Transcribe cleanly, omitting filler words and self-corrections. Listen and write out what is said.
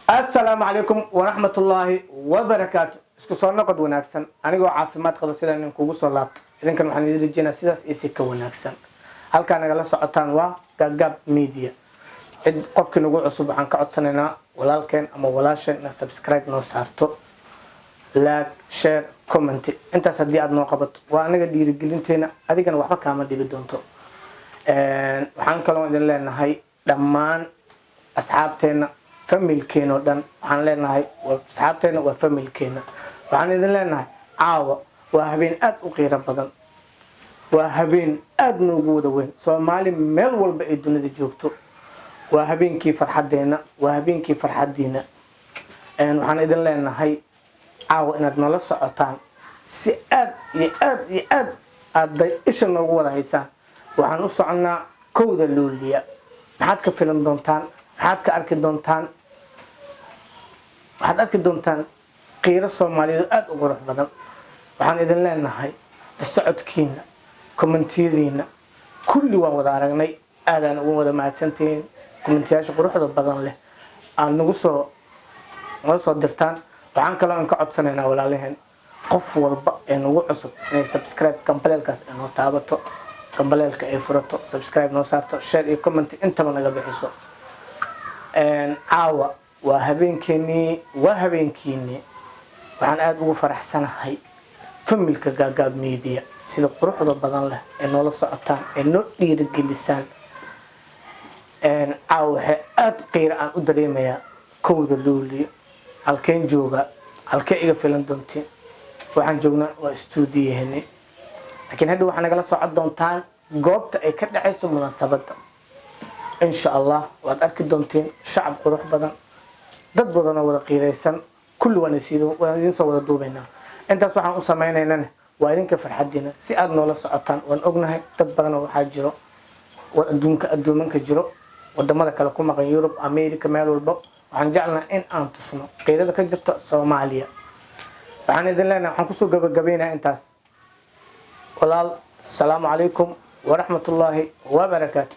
Asalaamu calaykum waraxmatullaahi wabarakaatu. Isku soo noqod wanaagsan. Anigoo caafimaad qaba sidaan idinkugu soo laabto, idinkan waxaan idin rajeenaa sidaas iyo si ka wanaagsan. Halkaa nagala socotaan waa Gaagaab Media. Cid qofkii nagu cusub, waxaan ka codsanaynaa walaalkeen ama walaasheen inaad subscribe noo saarto, like, share, comment. Intaas haddii aad noo qabato, waa anaga dhiirigelinteena, adigana waxba kaama dhibi doonto. Waxaan kaloo idin leenahay dhammaan asxaabteena, familkeena oo dhan, waxaan leenahay asxaabteena waa familkeena. Waxaan idin leenahay, caawa waa habeen aada u qiiro badan, waa habeen aada noogu wada weyn. Soomaali meel walba ay dunida joogto, waa habeenkii farxadeena, waa habeenkii farxadiina. Waxaan idin leenahay, caawa inaad nala socotaan si aad iyo aad iyo aad aad isha noogu wada haysaan. Waxaan u soconnaa 1-da Luuliya. Maxaad ka filan doontaan? Maxaad ka arki doontaan? Waxaad arki doontaan qiiro Soomaaliyeed oo aada u qurux badan. Waxaan idin leenahay, la socodkiina, commentiyadiina kulli waan wada aragnay, aadaan ugu wada mahadsantihiin commentiyaasha quruxda badan leh aad nagu soo naga soo dirtaan. Waxaan kaloo in ka codsanaynaa walaalaheen, qof walba ee nagu cusub inay subscribe gambaleelkaas ay noo taabato, gambaleelka ay furato, subscribe noo saarto, share iyo comment intaba naga bixiso. Caawa waa habeenkeenii, waa habeenkiinii. Waxaan aada ugu faraxsanahay familka Gaagaab Media sida quruxda badan leh ee noola socotaan, ee noo dhiirigelisaan. Caawa waxay aada qiira aan u dareemayaa 1-da Luuliyo. Halkeen jooga? Halkee iga filan doontiin? Waxaan joognaa waa stuudiyaheni, laakiin hadda waxaa nagala socon doontaan goobta ay ka dhacayso munaasabadda, insha Allah. Waad arki doontiin shacab qurux badan, dad badan oo wada qiiraysan. Kulli waan idiin soo wada duubaynaa. Intaas waxaan u sameynaynana waa idinka farxadiina, si aada noola socotaan. Waan ognahay dad badan oo waxaa jiro adduunka, adduumanka jiro, wadamada kale ku maqan, Yurub, America, meel walba. Waxaan jeclnaha in aan tusno qiirada ka jirta Soomaaliya. Waxaan idin leenahay, waxaan kusoo gabagabaynayaa intaas, walaal. Asalaamu calaykum waraxmatullaahi wabarakaatu.